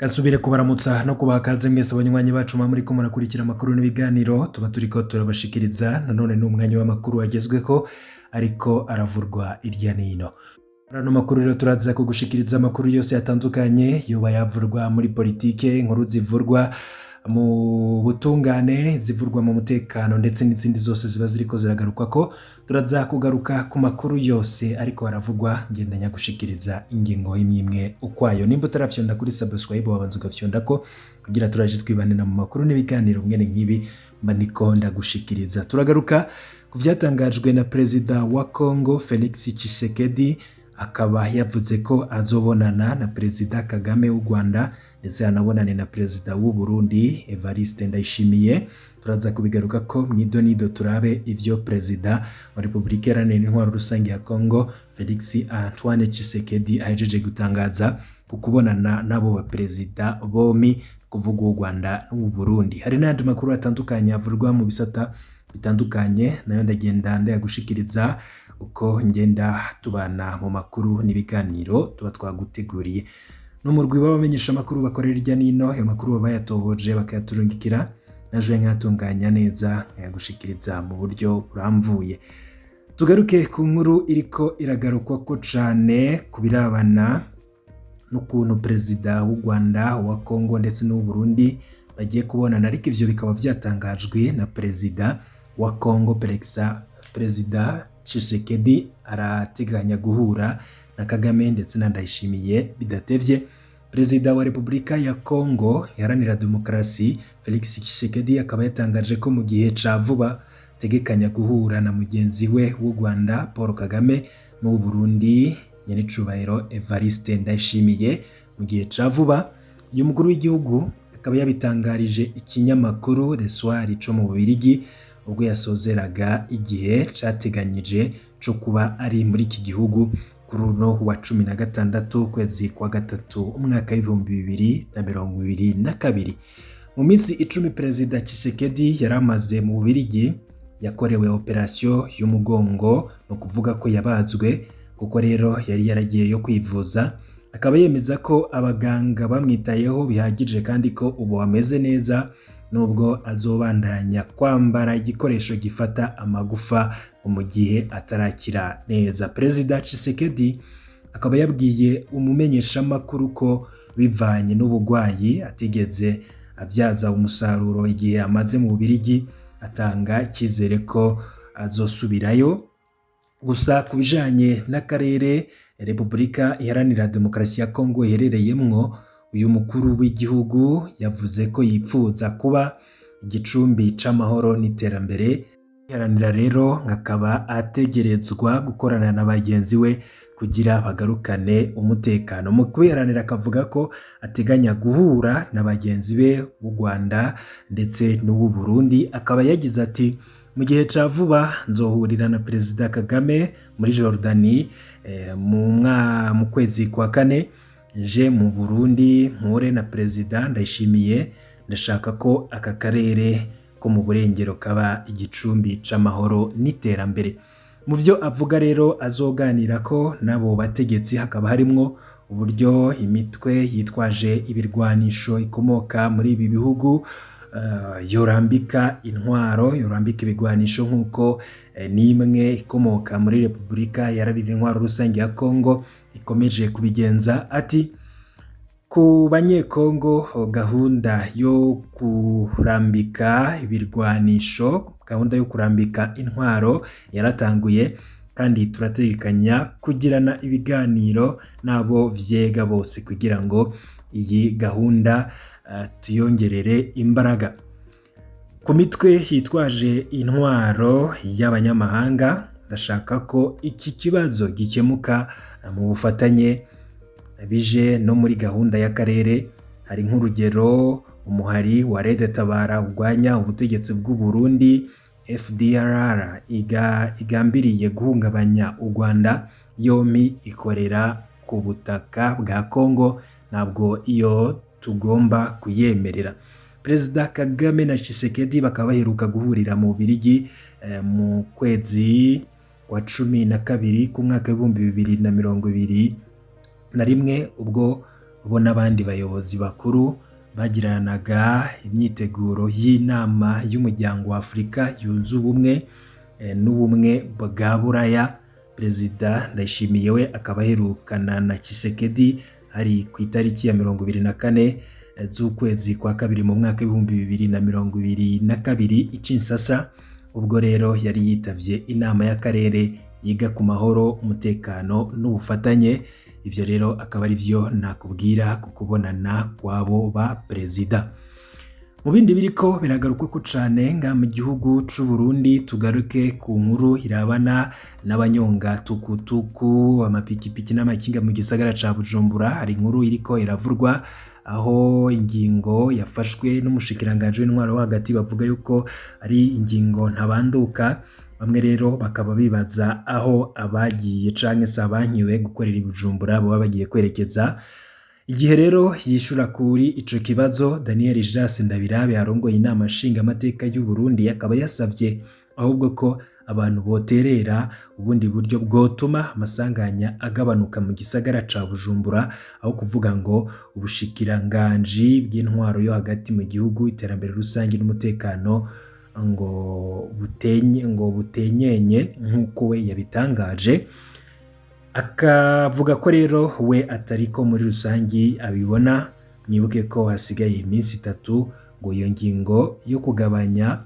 Gasubire kubaramutsa no kubaha kaze mwese abanywanyi bacu muba muriko murakurikira amakuru n'ibiganiro tuba turiko turabashikiriza. Nanone ni umwanya w'amakuru agezweko ariko aravurwa irya nino. Muri ano makuru rero turaza kugushikiriza amakuru yose yatandukanye yoba yavurwa muri politike, inkuru zivurwa mu butungane, zivurwa mu mutekano ndetse n'izindi zose ziba ziriko ziragarukwako. Turaza kugaruka ku makuru yose ariko aravugwa, ngendanya gushikiriza ingingo imwe imwe ukwayo. Nimba utarafyonda kuri subscribe, wabanza ugafyondako kugira turaje twibanira mu makuru n'ibiganiro mwene nk'ibi mba niko ndagushikiriza. Turagaruka ku vyatangajwe na perezida wa Congo Felix Tshisekedi, akaba yavuze ko azobonana na perezida Kagame w'u Rwanda ndetse anabonane na perezida w'u Burundi Evariste Ndayishimiye. Turaza kubigaruka ko mw'idonido, turabe ivyo perezida wa Repubulika Iharanira Intwaro Rusange ya Congo Felix Antoine Tshisekedi ahejeje gutangaza ku kubonana n'abo baperezida bompi, kuvuga uw'u Rwanda n'uw'u Burundi. Hari n'ayandi makuru atandukanye avurwa mu bisata bitandukanye, nayo ndagenda ndayagushikiriza uko ngenda tubana mu makuru n'ibiganiro tuba twaguteguriye. N'umurwi w'abamenyesha amakuru bakorera irya nino, ayo makuru baba bayatohoje bakayaturungikira, naje nkayatunganya neza nkayagushikiriza mu buryo buramvuye. Tugaruke ku nkuru iriko iragarukwako cane ku birabana n'ukuntu perezida w'u Rwanda, wa Congo ndetse n'uw'u Burundi bagiye kubonana, ariko ivyo bikaba vyatangajwe na perezida wa Congo. Perezida Tshisekedi arateganya guhura na Kagame ndetse na Ndayishimiye bidatevye. Perezida wa Repubulika ya Congo Iharanira Demokarasi Felix Tshisekedi akaba yatangaje ko mu gihe ca vuba ategekanya guhura na mugenzi we w'u Rwanda Paul Kagame n'uw'u Burundi nyenicubahiro Evariste Ndayishimiye mu gihe ca vuba. Uyu mukuru w'igihugu akaba yabitangarije ikinyamakuru Le Soir co mu Bubirigi ubwo yasozeraga igihe categanyije co kuba ari muri iki gihugu kuri uno wa 16 ukwezi kwa gatatu umwaka w'2022. Mu minsi 10 perezida Tshisekedi yari amaze mu Bubirigi, yakorewe operasiyo y'umugongo, ni ukuvuga ko yabazwe, kuko rero yari yaragiyeyo kwivuza. Akaba yemeza ko abaganga bamwitayeho bihagije kandi ko ubu ameze neza, nubwo azobandanya kwambara igikoresho gifata amagufa mu gihe atarakira neza. Perezida Tshisekedi akaba yabwiye umumenyeshamakuru ko bivanye n'ubugwayi atigeze abyaza umusaruro igihe amaze mu Bubirigi, atanga icyizere ko azosubirayo. Gusa ku bijanye n'akarere Repubulika Iharanira Demokarasi ya Kongo iherereyemwo, uyu mukuru w'igihugu yavuze ko yipfuza kuba igicumbi c'amahoro n'iterambere iharanira, rero akaba ategerezwa gukorana na bagenzi we kugira bagarukane umutekano. Mu kubiharanira akavuga ko ateganya guhura na bagenzi be b'u Rwanda ndetse n'uw'u Burundi. Akaba yagize ati: "Mu gihe ca vuba nzohurira na perezida Kagame muri Jordani mu kwezi kwa kane, nje mu Burundi mpure na perezida Ndayishimiye. Ndashaka ko aka karere ko mu burengero kaba igicumbi c'amahoro n'iterambere." Mu vyo avuga rero azoganira ko n'abo bategetsi hakaba harimwo uburyo imitwe yitwaje ibirwanisho ikomoka muri ibi bihugu yorambika intwaro, yorambika ibigwanisho, nk'uko n'imwe ikomoka muri Repubulika Iharanira Intwaro Rusange ya Congo ikomeje kubigenza. Ati: "Ku banyekongo, gahunda yo kurambika ibirwanisho, gahunda yo kurambika intwaro yaratanguye, kandi turategekanya kugirana ibiganiro n'abo vyega bose kugira ngo iyi gahunda tuyongerere imbaraga. Ku mitwe yitwaje intwaro y'abanyamahanga, ndashaka ko iki kibazo gikemuka mu bufatanye bije no muri gahunda y'akarere. Hari nk'urugero umuhari wa Red Tabara urwanya ubutegetsi bw'u Burundi, FDLR igambiriye guhungabanya u Rwanda, yompi ikorera ku butaka bwa Congo, ntabwo iyo tugomba kuyemerera." Perezida Kagame na Tshisekedi bakaba baheruka guhurira mu Bubiligi mu kwezi kwa 12 k'umwaka w'2021, ubwo bo n'abandi bayobozi bakuru bagiranaga imyiteguro y'inama y'umuryango wa Afurika yunze ubumwe n'ubumwe bwa Buraya. Perezida Ndayishimiye we akaba aherukana na Tshisekedi hari ku itariki ya 24 z'ukwezi kwa kabiri mu mwaka w'2022 i Kinshasa, ubwo rero yari yitavye inama y'akarere yiga ku mahoro, umutekano n'ubufatanye. Ivyo rero akaba ari vyo nakubwira ku kubonana kw'abo ba perezida. Mu bindi biriko biragarukwa cane nga mu gihugu c'u Burundi, tugaruke ku nkuru irabana n'abanyonga tukutuku, amapikipiki n'amakinga mu gisagara ca Bujumbura. Hari inkuru iriko iravurwa aho ingingo yafashwe n'umushikiranganji w'intwaro wo hagati bavuga yuko ari ingingo ntabanduka. Bamwe rero bakaba bibaza aho abagiye canke se abankiwe gukorera i Bujumbura boba bagiye kwerekeza. Igihe rero yishura kuri ico kibazo, Daniel Jas Ndabirabe arongoye inama nshingamateka y'u Burundi akaba yasavye ahubwo ko abantu boterera ubundi buryo bwotuma amasanganya agabanuka mu gisagara ca Bujumbura, aho kuvuga ngo ubushikiranganji bw'intwaro yo hagati mu gihugu, iterambere rusange n'umutekano ngo butenyenye nk'uko we yabitangaje. Akavuga ko rero we atariko muri rusangi abibona. Mwibuke ko hasigaye iminsi 3 ngo iyo ngingo yo kugabanya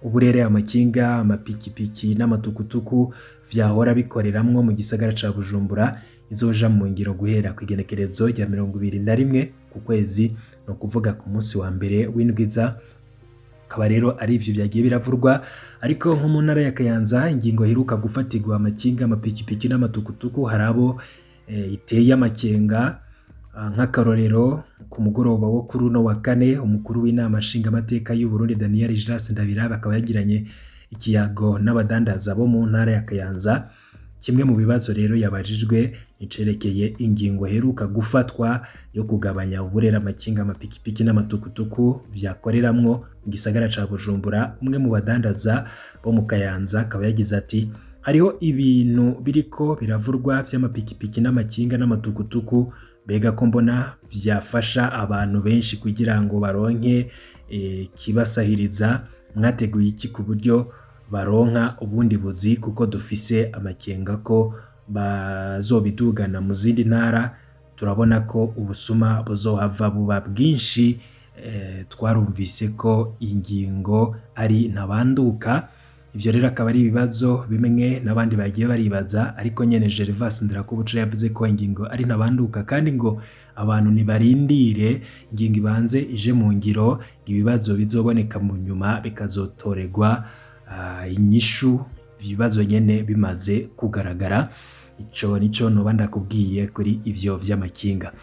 uburere amakinga, amapikipiki n'amatukutuku vyahora bikoreramwo mu gisagara ca Bujumbura izoja mu ngiro guhera ku igenekerezo rya 21 ku kwezi, no kuvuga ku munsi wa mbere w'indwiza. Akaba rero ari ivyo vyagiye biravurwa. Ariko nko mu ntara ya Kayanza, ingingo iheruka gufatirwa amakinga, amapikipiki n'amatukutuku hari abo iteye amakenga. Nk'akarorero, ku mugoroba wo kuri uno wa kane, umukuru w'inama nshingamateka y'u Burundi Daniel Jas Ndabirabe akaba yagiranye ikiyago n'abadandaza bo mu ntara ya Kayanza. Kimwe mu bibazo rero yabajijwe nicerekeye ingingo heruka gufatwa yo kugabanya uburera amakinga, amapikipiki n'amatukutuku vyakoreramwo mu gisagara ca Bujumbura. Umwe mu badandaza bo mu Kayanza akaba yagize ati: hariho ibintu biriko biravurwa vy'amapikipiki n'amakinga n'amatukutuku, mbega ko mbona vyafasha abantu benshi kugira ngo baronke kibasahiriza, mwateguye iki ku buryo baronka ubundi buzi, kuko dufise amakenga ko bazobidugana mu zindi ntara, turabona ko ubusuma buzohava buba bwinshi. Twarumvise ko ingingo ari ntabanduka. Ivyo rero akaba ari ibibazo bimwe n'abandi bagiye baribaza, ariko nyene Gervas Ndirakobuca yavuze ko ingingo ari ntabanduka, kandi ngo abantu nibarindire ingingo ibanze ije mu ngiro, ibibazo bizoboneka mu nyuma bikazotoregwa inyishu ibibazo nyene bimaze kugaragara. Ico nico noba ndakubwiye kuri ivyo vy'amakinga.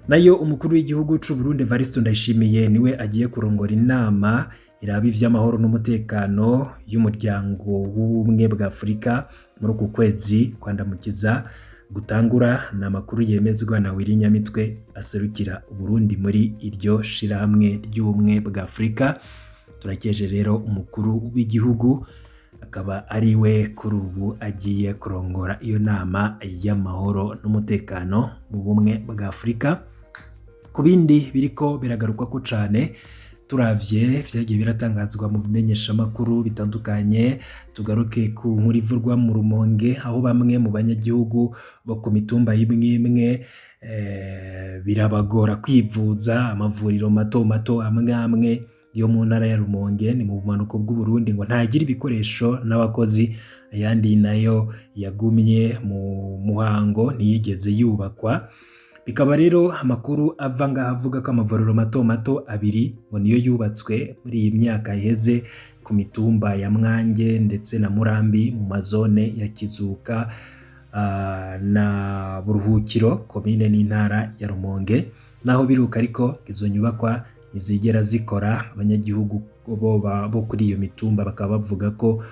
Nayo umukuru w'igihugu c'u Burundi Evariste Ndayishimiye niwe agiye kurongora inama iraba ivy'amahoro n'umutekano y'umuryango w'ubumwe bwa Afurika muri uku kwezi kwandamukiza gutangura. Ni amakuru yemezwa na Willy Nyamitwe aserukira Uburundi muri iryo shirahamwe ry'ubumwe bwa Afurika. Turakeje rero umukuru w'igihugu akaba ari we kuri ubu agiye kurongora iyo nama y'amahoro n'umutekano mu bumwe bwa Afurika. Ku bindi biriko biragarukwa ko cane turavye vyagiye biratangazwa mu bimenyeshamakuru bitandukanye, tugaruke ku nkuru ivurwa mu Rumonge, aho bamwe mu banyagihugu bo ku mitumba imwe imwe birabagora kwivuza. Amavuriro mato mato amwe amwe yo mu ntara ya Rumonge ni mu bumanuko bw'Uburundi ngo ntagira ibikoresho n'abakozi, ayandi nayo yagumye mu muhango ntiyigeze yubakwa. Bikaba rero amakuru ava ngaha avuga ko amavuriro mato mato abiri ngo niyo yubatswe muri iyi myaka iheze ku mitumba ya Mwange ndetse na Murambi mu mazone ya Kizuka na Buruhukiro, komine n'intara ya Rumonge. Naho biruka ariko izo nyubakwa ntizigera zikora. Abanyagihugu bo kuri iyo mitumba bakaba bavuga ko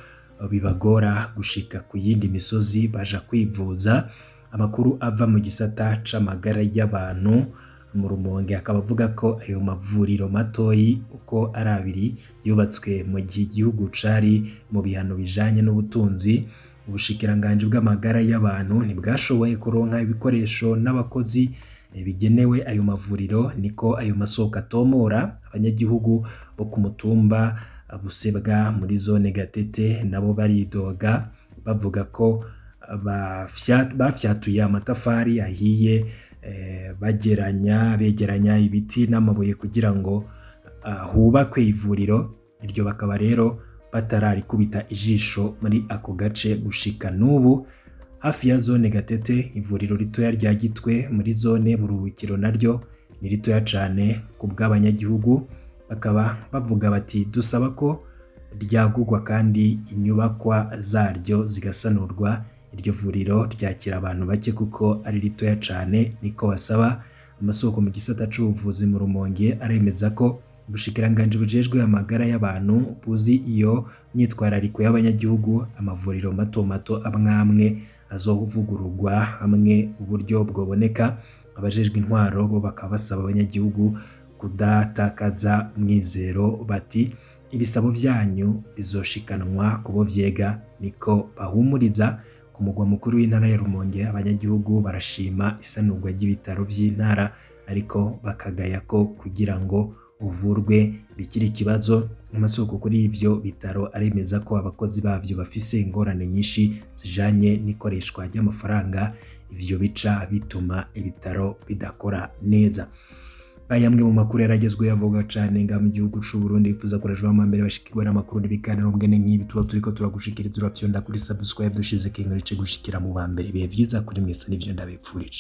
bibagora gushika ku yindi misozi baja kwivuza. Amakuru ava mu gisata c'amagara y'abantu mu Rumonge akaba avuga ko ayo mavuriro matoyi uko ari abiri yubatswe mu gihe igihugu cari mu bihano bijanye n'ubutunzi. Ubushikiranganji bw'amagara y'abantu ntibwashoboye kuronka ibikoresho n'abakozi bigenewe ayo mavuriro, niko ayo masoko atomora. Abanyagihugu bo ku mutumba Busebwa muri zone Gatete nabo baridoga bavuga ko bafyatuye amatafari ahiye, bageranya begeranya ibiti n'amabuye kugira ngo hubakwe ivuriro iryo, bakaba rero batararikubita ijisho muri ako gace gushika n'ubu. Hafi ya zone Gatete, ivuriro ritoya rya Gitwe muri zone Buruhukiro naryo ni ritoya cane ku bw'abanyagihugu, bakaba bavuga bati dusaba ko ryagurwa kandi inyubakwa zaryo zigasanurwa. Iryo vuriro ryakira abantu bake kuko ari ritoya cane, niko basaba. Amasoko mu gisata c'ubuvuzi mu Rumonge aremeza ko ubushikiranganji bujejwe amagara y'abantu buzi iyo myitwarariko y'abanyagihugu. Amavuriro mato mato amwamwe azovugururwa hamwe uburyo bwoboneka. Abajejwe intwaro bo bakaba basaba abanyagihugu kudatakaza umwizero, bati ibisabo vyanyu bizoshikanwa kubo vyega, niko bahumuriza. Ku mugwa mukuru w'intara ya Rumonge, abanyagihugu barashima isanurwa ry'ibitaro vy'intara, ariko bakagaya ko kugira ngo uvurwe bikiri ikibazo. Amasoko kuri ivyo bitaro aremeza ko abakozi bavyo bafise ingorane nyinshi zijanye n'ikoreshwa ry'amafaranga, ivyo bica bituma ibitaro bidakora neza. Aya amwe mu makuru yaragezweho avuga cane nga mu gihugu c'u Burundi. Bifuza kurajwa mbere bashikirwa n'amakuru n'ibiganiro mbwene nk'ibi tuba turiko turagushikiriza, urafyonda kuri subscribe dushize kengeri ce gushikira mu ba mbere. Ibihe vyiza kuri mwese, nivyo ndabipfurije.